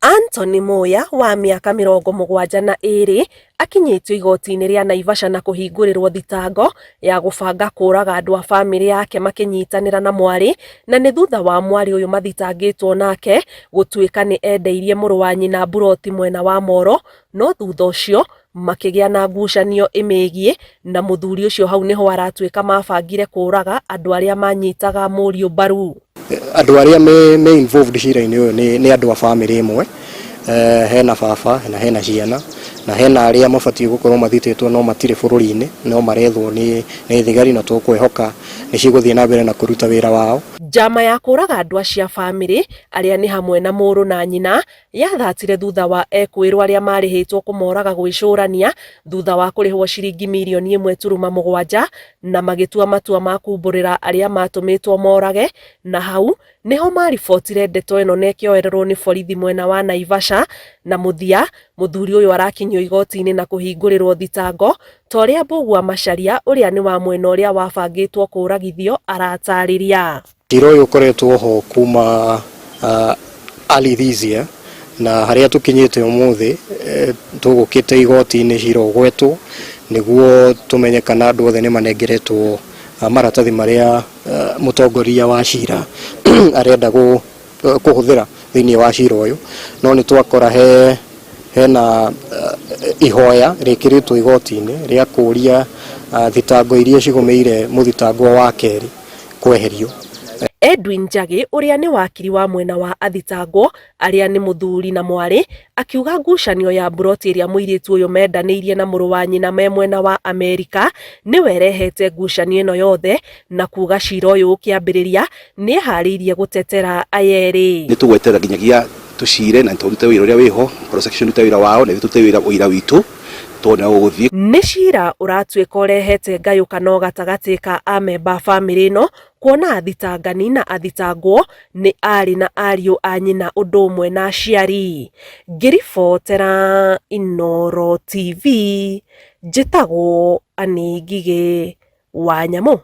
Anthony Muya wa mĩaka 72 akinyĩtio igoti-inĩ rĩa Naivasha na kũhingũrĩrwo thitango ya gũbanga kũraga andũ a famĩlĩ yake makĩnyitanĩra na mwarĩ, na nĩ thutha wa mwarĩ ũyũ mathitangĩtwo nake gũtuĩka nĩ endeirie mũrũ wa nyina mburoti mwena wa Moro, no thutha ũcio makĩgĩa na ngucanio ĩmĩgiĩ na mũthuri ũcio hau nĩho aratuĩka mabangire kũraga andũ arĩa manyitaga mũriũ mbaru. Andũ arĩa me involved cira-inĩ ũyũ nĩ andũ a bamĩrĩ ĩmwe, hena baba na hena ciana na hena arĩa mabatiĩ gũkorwo mathitĩtwo no matirĩ bũrũri-inĩ no marethwo nĩ thigari na tũkwĩhoka nĩ cigũthiĩ na mbere na kũruta wĩra wao. Njama ya kũraga andũ acio a bamĩrĩ arĩa nĩ hamwe na mũrũ na nyina yathatire thutha wa ekũĩrwo arĩa marĩhĩtwo kũmoraga gwĩcũrania thutha wa kũrĩhwo ciringi mirioni 1.7 na magĩtua matua ma kumbũrĩra arĩa matũmĩtwo morage, na hau nĩho maribotire ndeto ĩno na ĩkĩoererwo nĩ borithi mwena wa Naivasha, na mũthia mũthuri ũyũ arakinyio igoti-inĩ na kũhingũrĩrwo thitango ta ũrĩa Mbugua Macharia ũrĩa nĩ wa mwena ũrĩa wabangĩtwo kũragithio aratarĩria. Cira ũyũ ũkoretwo ho kuma early this year na harĩa tũkinyĩte ũmũthĩ tũgũkĩte igoti-inĩ cira ũgwetwo nĩguo tũmenye kana andũ othe nĩ manengeretwo maratathi marĩa mũtongoria wa cira arenda kũhũthĩra thĩinĩ wa cira ũyũ. No nĩ twakora hena ihoya rĩkĩrĩtwo igoti-inĩ rĩa kũria thitango iria cigũmĩire mũthitangwo wa kerĩ kweherio. Edwin Njagi ũrĩa nĩ wakiri wa mwena wa athitangwo arĩa nĩ mũthuri na mwarĩ akiuga ngucanio ya mburoti ĩrĩa mũirĩtu ũyũ mendanĩirie na mũrũ wa nyina me mwena wa Amerika nĩwe ĩrehete ngucanio ĩno yothe na kuga cira ũyũ ũkĩambĩrĩria nĩeharĩirie gũtetera aya erĩ. Nĩ tũgweterera nginyagia tũcire na tũrute wĩra ũrĩa wĩho, prosecution ĩrute wĩra wao na ithuĩ tũrute wĩra witũ tuone ũgũthiĩ. Nĩ cira ũratuĩka ũrehete ngayũkano gatagatĩ ka amemba a bamĩrĩ ĩno kuona athitangani na athitangwo nĩ arĩ na ariũ a nyina ũndũ ũmwe na aciari. Ngĩribotera Inooro TV, njĩtagwo Annie Ngigĩ wa Nyamũ.